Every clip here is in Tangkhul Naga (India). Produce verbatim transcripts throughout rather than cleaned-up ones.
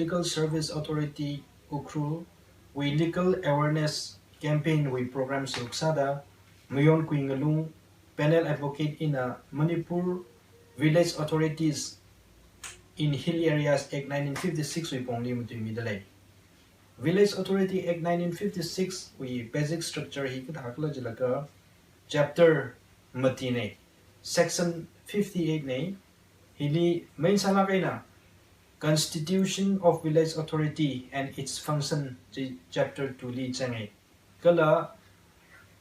Legal Service Authority Ukhrul wui legal awareness campaign wui program sāda, Mayon Kuingalung, panel advocate ina Manipur Village Authorities in Hill Areas Act nineteen fifty-six wui pongli matuimida lei. Village Authority Act nineteen fifty-six wui basic structure hi kathākhala jilaga, chapter mati nei, section fifty-eight nei, hili main sālāk eina Constitution of Village Authority and its Function chi chapter two li zangei. Kala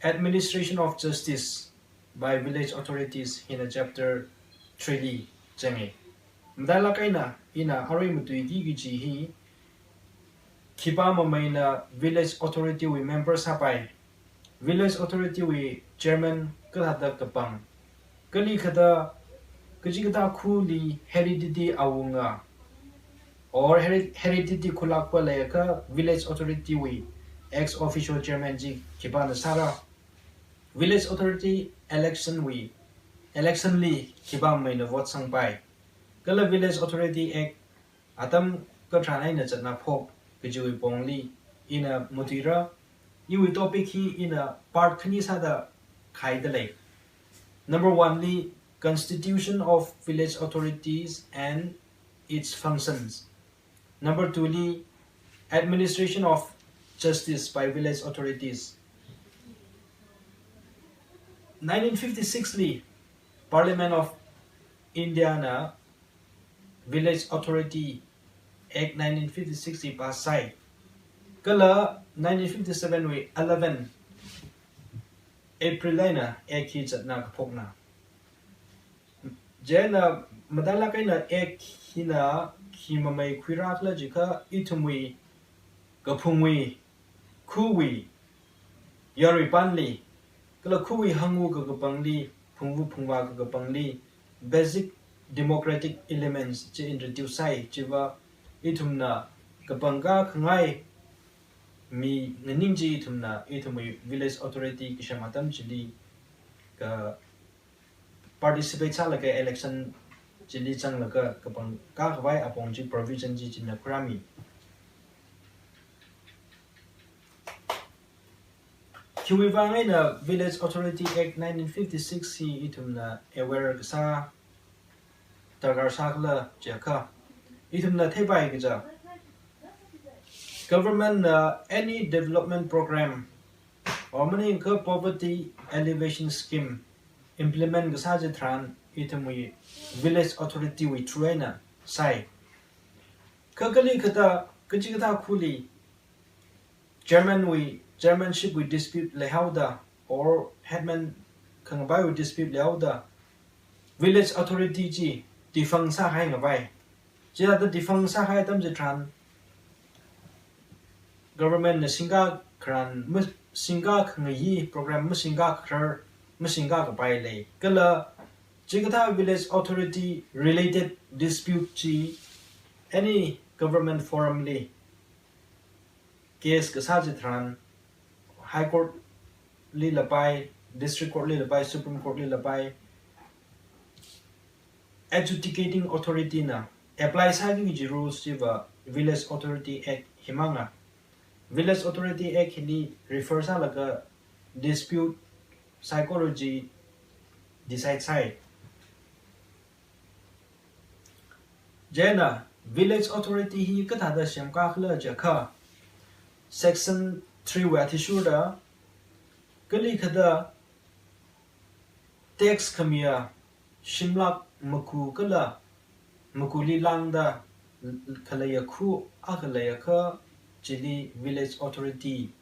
Administration of Justice by Village Authorities hina chapter three li zangei. Matailāk eina ina arui matuiki kaji hi khipā mameina village authority wui member sāpai, village authority wui chairman kathāda kapang, kali kathā, kachikathā khuli hereditary awunga, or heri-, hereditary khulākpa leiakha village authority wui ex officio chairman chi khipāna sāra, village authority election wui, election li khipā mameina vote sangpai, kala Village Authority Act atam katharan eina zatnā phok kajiwui pongli ina matuira. Iwui topic hi ina part khani sāda khaida lei. Number one li, Constitution of Village Authorities and its Functions. Number two li, Administration of Justice by Village Authorities. Nineteen fifty-six li, Parliament of India na Village Authority Act nineteen fifty-six hi pass sāi. Kala nineteen fifty-seven wui eleven April eina Act hi zatnā kaphokna. Chieina matailāk eina Act hina khi mameikhuirākhala jiakha ithumwui, kaphungwui, khuwui, yaruipanli, kala khuwui hangwui kakapangli, phungwui phungvā kakapangli, basic democratic elements chi introduce sāi, chiva ithumna kapangkā khangai mi nganing chi ithumna, ithumwui village authority kasem atam chili ka participate sālaga election chili zanglaga kapangkā khavai apong chi provision chi china khuirāmi. Khiwui vang eina Village Authority Act nineteen fifty-six hi ithumna aware kasā darkar sākhala jiakha, ithumna theipai kaja, government na any development program or maningakha poverty alleviation scheme implement kasā chitharan ithumwui village authority wui through eina sāi. Kha kali kathā, kachikathā khuli chairman wui, chairmanship wui dispute leihaoda, or headman khangapaiwui dispute leihaoda, village authority chi defunct sāhai ngapai. Chithāda defunct sāhai atam chitharan, government na singkā kharan, ma-, singkā khangayi program, masingkā kharar, masingkā kapai lei. Kala chikathā village authority related dispute chi any government forum li case kasā chitharan, High Court li lapai, District Court li lapai, Supreme Court li lapai, adjudicating authority na apply sāki kaji rules chiva Village Authority Act himanga. Village Authority Act hili refer sālaga dispute psychology decide sāi. Chieina village authority hi kathāda semkākhala jiakha, section three wui athishurda, kali kathā tax khamiya shimlak maku kala makuli lāngda khaleiya khu akha leiakha chili village authority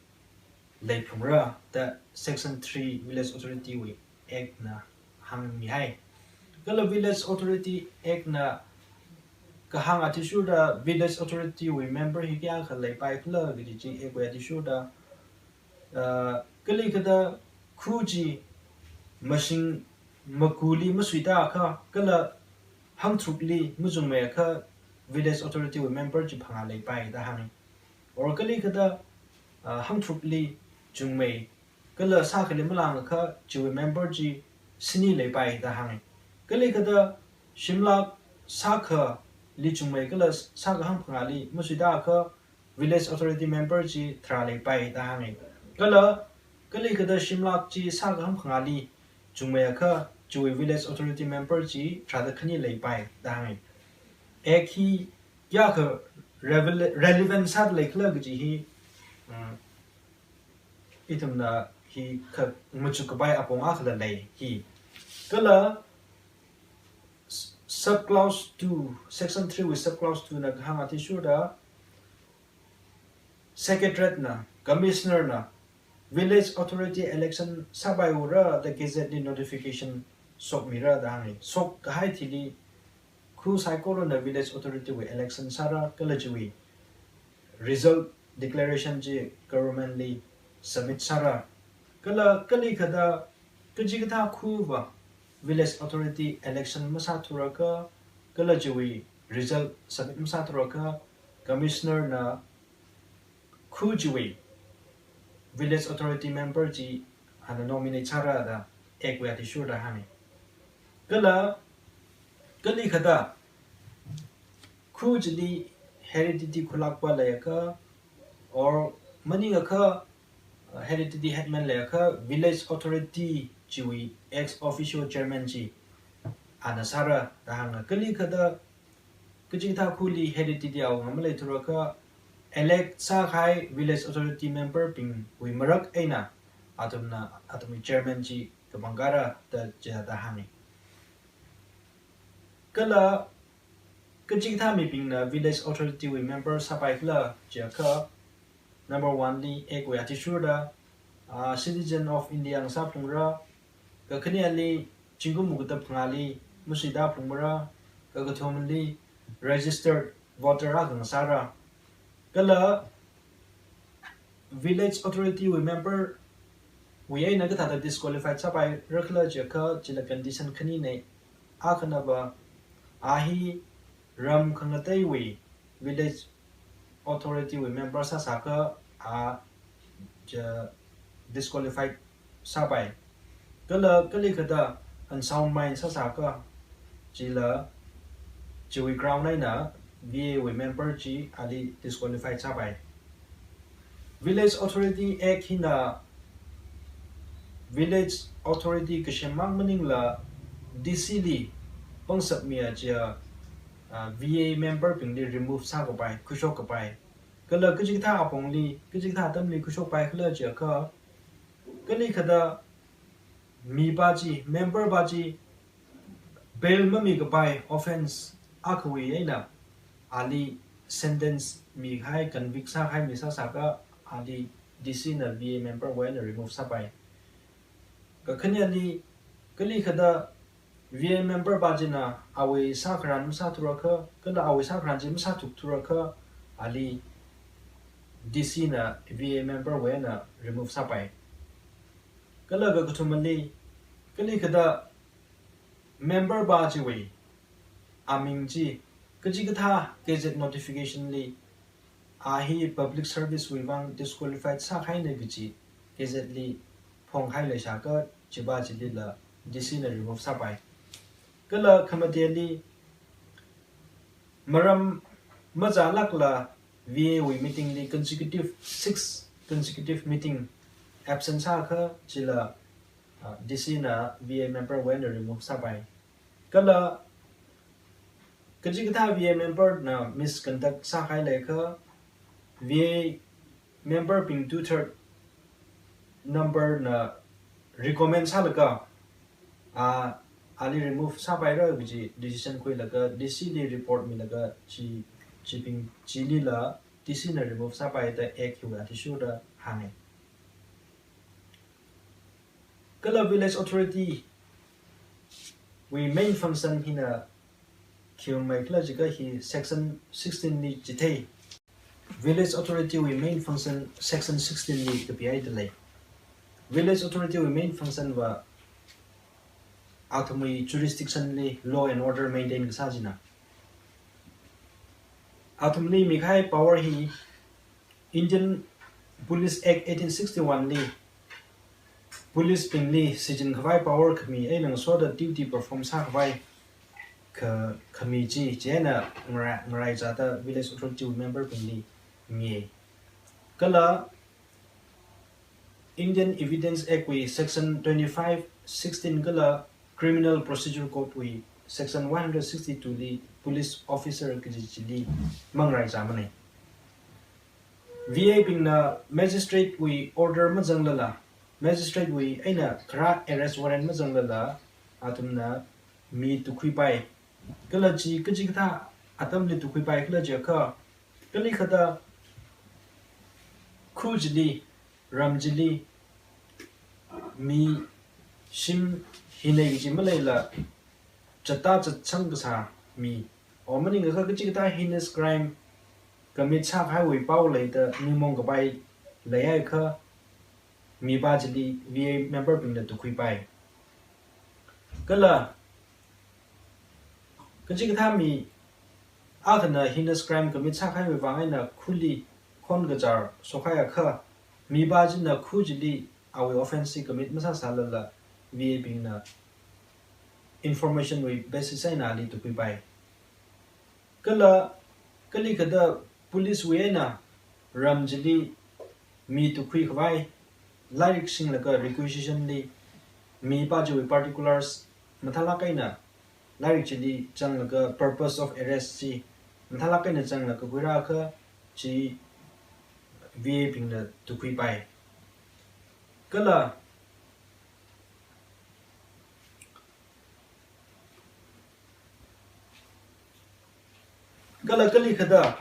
leiphungra da section three Village Authority wui Act na hāngmihai. Kala Village Authority Act na kahāng athishurda village authority wui member hi kayākha leipaikhala kaji chi Act wui athishurda, uh, kali kathā khu chi mashing makuli masuitākha, kala hangtharukli machungmeiakha village authority wui member chi phangā leipai da hāngi. Or kali kathā, uh, hangtharukli chungmei, kala sākhali malāngakha chiwui member chi shini leipai da hāngi. Kali kathā shimlak sākha li chungmei kala sākahāng phangāli masuida akha village authority member chi tharā leipai da hānga. Kala kali kathā shimlak chi sākahāng phangāli chungmei akha chiwui village authority member chi tharāda khani leipai da hānga. Act hi kayākha revel-, relevant sāda leikhala kaji hi, um, ithumna hi kha machuk kapai apong akhala lei hi. Kala s-, sub clause two, section three wui sub clause two na kahāng athishurda, Secretariat na, Commissioner na, village authority election sāpaiura da gazette li notification shokmira da hānga. Shokkahai thili khu saikorana village authority wui election sāra kala chiwui result declaration chi government li submit sāra. Kala kali kathā, kachikathā khu va village authority election masāthurakha, kala chiwui result submit masāthurakha, commissioner na khu chiwui village authority member chi hānna nominate sāra da act wui athishurda hānga. Kala kali kathā, khu chili hereditary khulakpa leiakha, or maningakha, uh, hereditary headman leiakha, village authority chiwui ex officio chairman chi hānna sāra da hānga. Kali kathā, kachikathā khuli hereditary awunga maleithurakha, elect sākahai village authority member bingwui marak eina athumna athumwui chairman chi kapangkara da chida hānga. Kala kachikathā mibingna village authority wui member sāpaikhala chiakha, number one li act wui athishurda, ah, citizen of India ngasāphalungra, kakhaneali zingkum mukuta phangāli masuida phalungmara, kakathumali registered voter akha ngasāra. Kala village authority wui member wui eina kathāda disqualified sāpairakhala chiakha, chila condition khanina. Akhanava, a hi ram khangateiwui village authority wui member sāsākha, a, chi disqualified sāpai. Kala kali kathā unsound mind sāsākha, chila chiwui ground eina V A wui member chi ali disqualified sāpai. Village Authority Act hina village authority kasem mang maningla D C li pangshap miya chiya, ah, V A member bingli remove sākapai, khuishok kapai. Kala kachikathā apongli, kachikathā atamli khuishokpaikhala chiakha, kali kathā mipā chi, member pā chi, bail mamikapai offence akhawui eina ali sentence mikahai, convict sākahai mi sāsākha, ali D C na V A member wui eina remove sāpai. Kakhaneali, kali kathā V A member pā china awui sākharan masāthurakha, kala awui sākharan chi masāthukthurakha, ali D C na V A member wui eina remove sāpai. Kala kakathumali, kali kathā member pā chiwui aming chi kachikathā gazette notification li, a hi public service wui vang disqualified sākahaina kaji gazette li phongkahai leisākha, chipā chilila D C na remove sāpai. Kala khamateli, maram machālākla V A wui meeting li consecutive, six consecutive meeting absent sākha, chila, ah, D C na V A member wui eina remove sāpai. Kala kachikathā V A member na misconduct sākahai leikha, V A member bing two third number na recommend sālaga, a, ali remove sāpaira kaji decision khuilaga D C li report milaga chi, chibing chilila D C na remove sāpai da act hiwui athishurda hānga. Kala village authority wui main function hina khiwui maikhala jiakha hi section sixteen li chithei. Village authority wui main function section sixteen li kapihaida lei. Village authority wui main function va athumwui jurisdiction li law and order maintain kasā china. Athumli mikahai power hi Indian Police Act eighteen sixty-one li police bingli shichinkhavai power khami eina ngasoda duty perform sākhavai kha-, khami chi, chieina ngarai, ngarai zāda village authority member bingli mi. Kala Indian Evidence Act wui section twenty-five sixteen kala Criminal Procedure Code wui section one hundred sixty-two li police officer kaji chili mangarai zāmana. V A bingna magistrate wui order mazanglala, magistrate wui eina kharā arrest warrant mazanglala, athumna mi tukhuipai. Kala chi kachikathā atamli tukhuipai khala jiakha, kali khada khu chili, ram chili, mi shim hinei kaji maleila, chatta chatsang kasā mi, or maningakha kachikathā heinous crime commit sākahaiwui pao leida ningmaong kapai leiakha, mipā chili V A member bingna tukhuipai. Kala kachikathā mi akhana heinous crime commit sākahaiwui vang eina khuli khon kachar shokhaiakha, mipā china khu chili awui offence chi commit masāsālala, V A bingna information wui basis eina ali tukhuipai. Kala kali khada police wui eina ram chili mi tukhui khavai, lairik singlaga requisition li mipā chiwui particulars mathālāk eina lairik chili zanglaga purpose of arrest chi mathālāk eina zanglaga khuirāakha, chi V A bingna tukhuipai. Kala Kala kali khada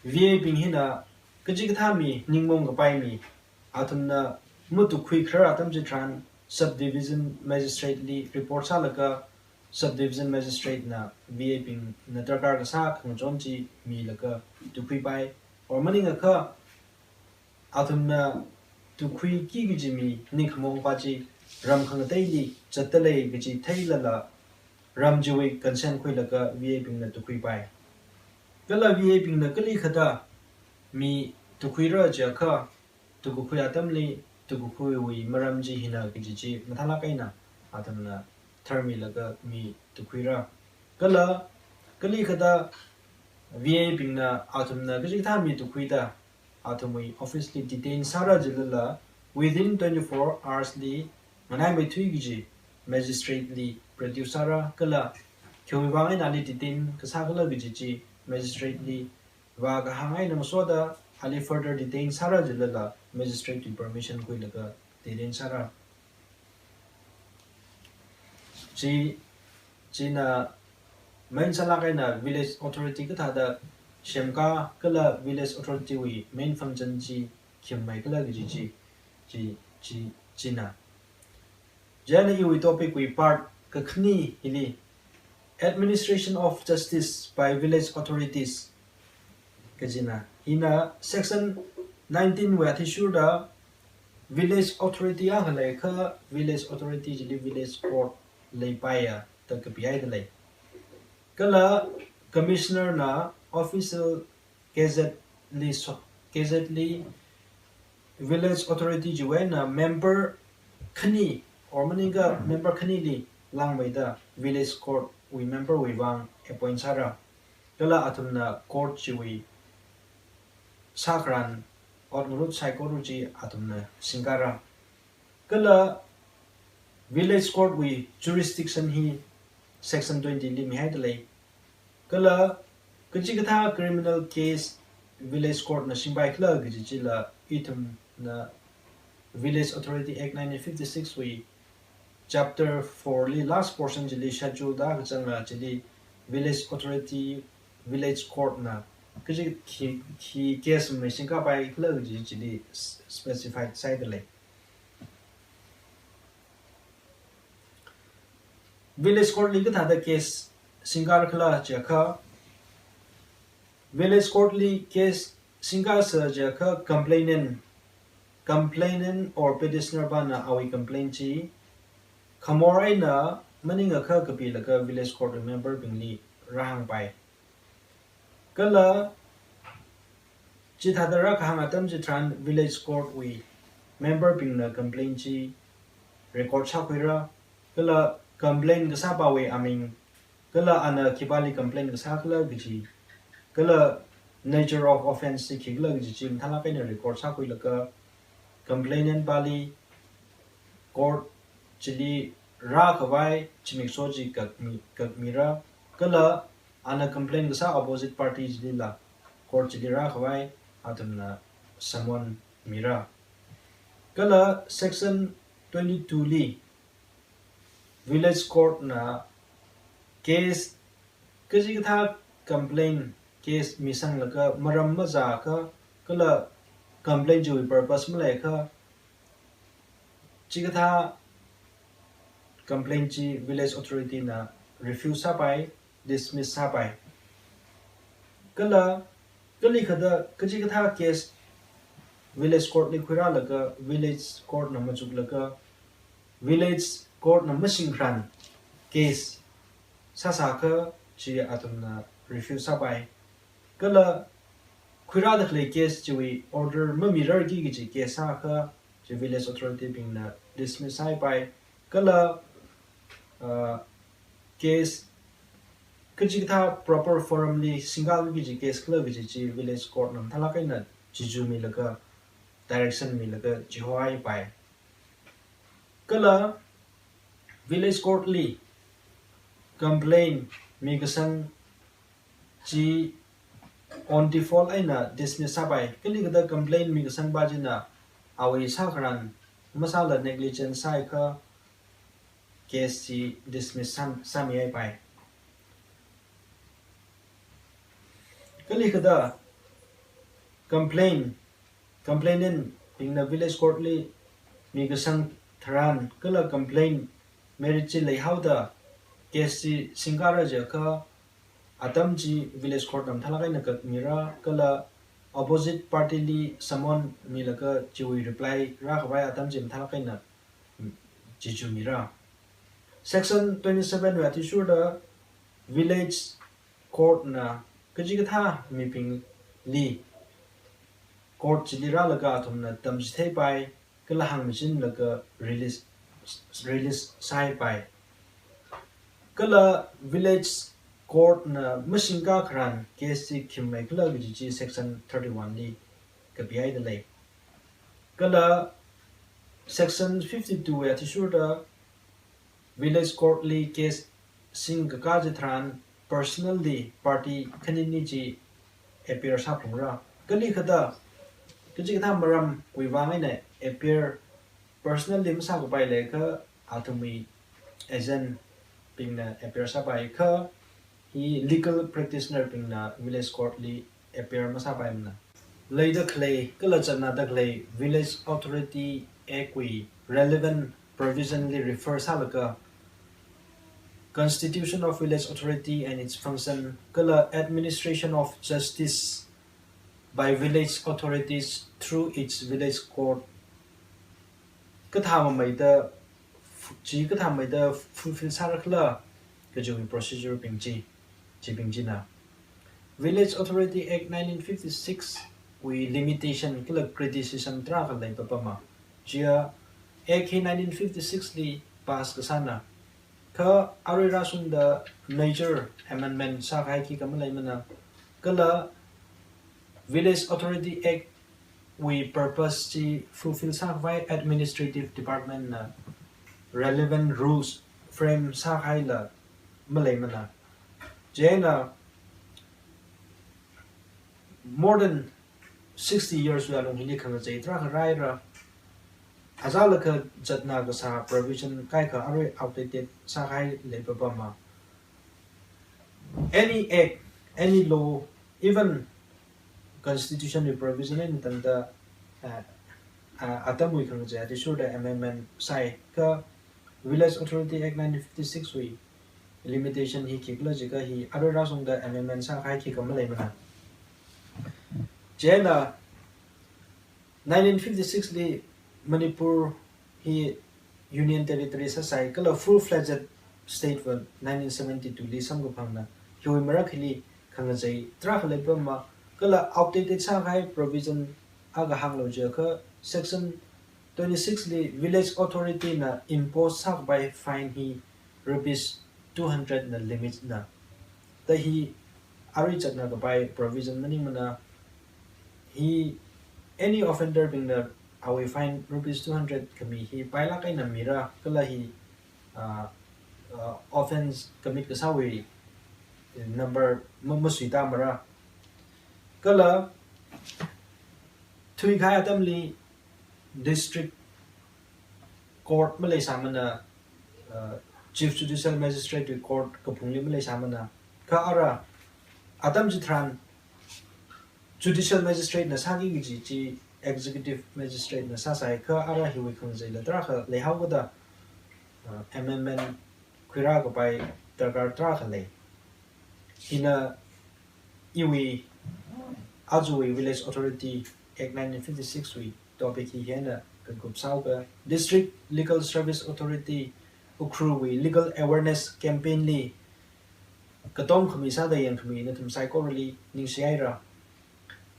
V A bing hina kachikathā mi, ningmaong kapai mi, athumna matukhui kharar atam chitharan subdivision magistrate li report sālaga, subdivision magistrate na V A bingna darkar kasā khangachon chi milaga tukhuipai, or maningakha athumna tukhuiki kaji mi ningkhamaong pa chi ram khangateili zatdalei kaji theilala, ram chiwui consent khuilaga V A bingna tukhuipai. Kala V A bingna kali khada mi tukhuira jiakha, tukakhui atamli tukakhuiwui maram chi hina kaji chi mathālāk eina athumna tharmilaga mi tukhuira. Kala kali khada V A bingna athumna kachikathā mi tukhuida athumwui office li detain sāra jilala, within twenty-four hours li nganaimeithui kaji magistrate li produce sāra, kala khiwui vang eina ali detain kasā khala kaji chi magistrate li vākahāng eina ngasoda, ali further detain sāra jilala magistrate wui permission khuilaga detain sāra. Chi, china main sālāk eina village authority kathāda semka kala village authority wui main function chi khimei khala kaji chi, chi, chi, china. Chieina iwui topic wui part kakhane hili, administration of justice by village authorities kajina. Hina section nineteen wui athishurda village authority akha leikha, village authority chili village court leipaiya da kapihaida lei. Kala commissioner na official gazette li so, gazette li village authority chiwui eina member khani, or maningakha member khanili langmeida village court wui member wui vang appoint sāra. Kala athumna court chiwui sākharan ot ngarut saikora chi athumna singkara. Kala village court wui jurisdiction hi section twenty li mihaida lei. Kala kachikathā criminal case village court na singpai khala kaji chila, ithumna Village Authority Act nineteen fifty-six wui chapter four li last portion chili, schedule da kachanga chili, village authority, village court na kaji khi, khi case mi singkapai khala kaji chili s-, specified sāda lei. Village court li kathāda case singkar khala jiakha, village court li case singkar sā jiakha complainant, complainant or petitioner pana awui complaint chi khamor eina maningakha kapilaga village court member bingli rāhāngpai. Kala chithāda rākahāng atam chitharan village court wui member bingna complaint chi record sākhuira. Kala complaint kasāpawui aming kala ana khipāli complain kasā khala kaji, kala nature of offence chi khikhala kaji chi mathālāk eina record sākhuilaga complainant pāli court chili rākhavai zimiksho chi kakmi, kakmira, kala ana complain kasā opposite party chilila court chili rākhavai athumna summon mira. Kala section twenty-two li village court na case kachikathā complain case misanglaga maram mazākha, kala complain chiwui purpose maleikha, chikathā complain chi village authority na refuse sāpai, dismiss sāpai. Kala, kalikhada kachikathā case village court li khuirālaga, village court na machuklaga, village court na masingkharan case sāsākha chi athumna refuse sāpai. Kala khuirāda khalei case chiwui order mamirarki kaji case sākha chi village authority bingna dismiss sāpai. Kala, uh, case kachikathā proper forum li singkā kaji case khala kaji chi village court na mathālāk eina chichu milaga, direction milaga chihoi pai. Kala village court li complain mikasang chi on default eina dismiss sāpai. Kalikhada complain mikasangpa china awui sākharan masāla negligence sāikha case chi dismiss sā, sāmihaipai. Kalikhada complain, complainant bingna village court li mikasang tharan kala complain merit chi leihaoda case chi singkāra jiakha atam chi village court na mathālāk eina kakmira, kala opposite party li summon milaga chiwui reply rākhavai atam chi mathālāk eina chichu mira. Section twenty-seven wui athishurda village court na kachikathā mibingli court chili rālaga athumna tamchitheipai, kala hāngmachinlaga release, release sāpai. Kala village court na masingkā kharan case chi khimmeikhala kaji chi section thirty-one li kapihaida lei. Kala section fifty-two wui athishurda village court li case singkakā chitharan personally party khanini chi appear sāphalungra. Kalikhada kachikathā maramwui vang eina appear personally masākapai leiakha athumwui agent bingna appear sāpai kha hi legal practitioner bingna village court li appear masāpaimana. Leida khalei kala zatnada khalei Village Authority Act wui relevant provision li refer sālaga Constitution of Village Authority and its function kala administration of justice by village authorities through its village court kathāmeida, chi kathāmeida fulfill sārakhala kajiwui procedure bing chi, chibing china. Village Authority Act nineteen fifty-six wui limitation kala criticism tarākha leipapama. Chiya Act hi nineteen fifty-six li pass kasāna. Kha arui rāshungda major amendment sākahai khikha maleimana. Kala Village Authority Act wui purpose chi fulfill sākhavai administrative department na relevant rules frame sākahaila maleimana. Chieina more than sixty years wui alung hili khangachei tarākha rāhaira. Azālakha zatna kasā provision kaikha arui outdated sākahai leipapama. Any act, any law, even constitution wui provision eina tangda, uh, uh, atamwui khangachei athishurda amendment sāi kha Village Authority Act nineteen fifty-six wui limitation hi khikhala jiakha hi arui rāshungda amendment sākahai khikha maleimana. Chieina nineteen fifty-six li Manipur hi Union Territory sāsai kala full-fledged state va nineteen seventy-two li samkaphangna. Hiwui marak hili khangachei tarākha leipapama kala outdated sākahai provision akha hānglu jiakha section twenty-six li village authority na impose sākapai fine hi rupees two hundred na limit na. Da hi arui zatna kapai provision maningmana. Hi any offender bingna awui fine rupees two hundred khami hi pailāk eina mira, kala hi, uh, uh, offence commit kasāwui number ma- masuitāmara. Kala thuikahai atamli district court maleisāmana, uh, Chief Judicial Magistrate court kaphungli maleisāmana. Kha ara atam chitharan Judicial Magistrate na sāki kaji chi Executive Magistrate na sāsai, kha ara hiwui khangacheila tarākha leihaokada, uh, amendment khuirā kapai darkar tarākha lei. Hina iwui aruiwui Village Authority Act nineteen fifty-six wui topic hi hina kakup sāhaoka. District Legal Service Authority Ukhrulwui legal awareness campaign li katom khami sāda yangkhami nathum saikorali ningshihaira.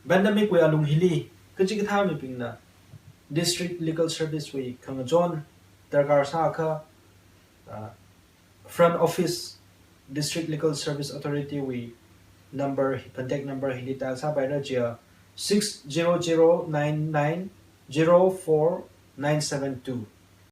Pandemic wui alung hili kachikathā mibingna District Legal Service wui khangachon darkar sākha, uh, front office District Legal Service Authority wui number, contact number hili dial sāpaira, chiya six zero zero nine nine zero four nine seven two.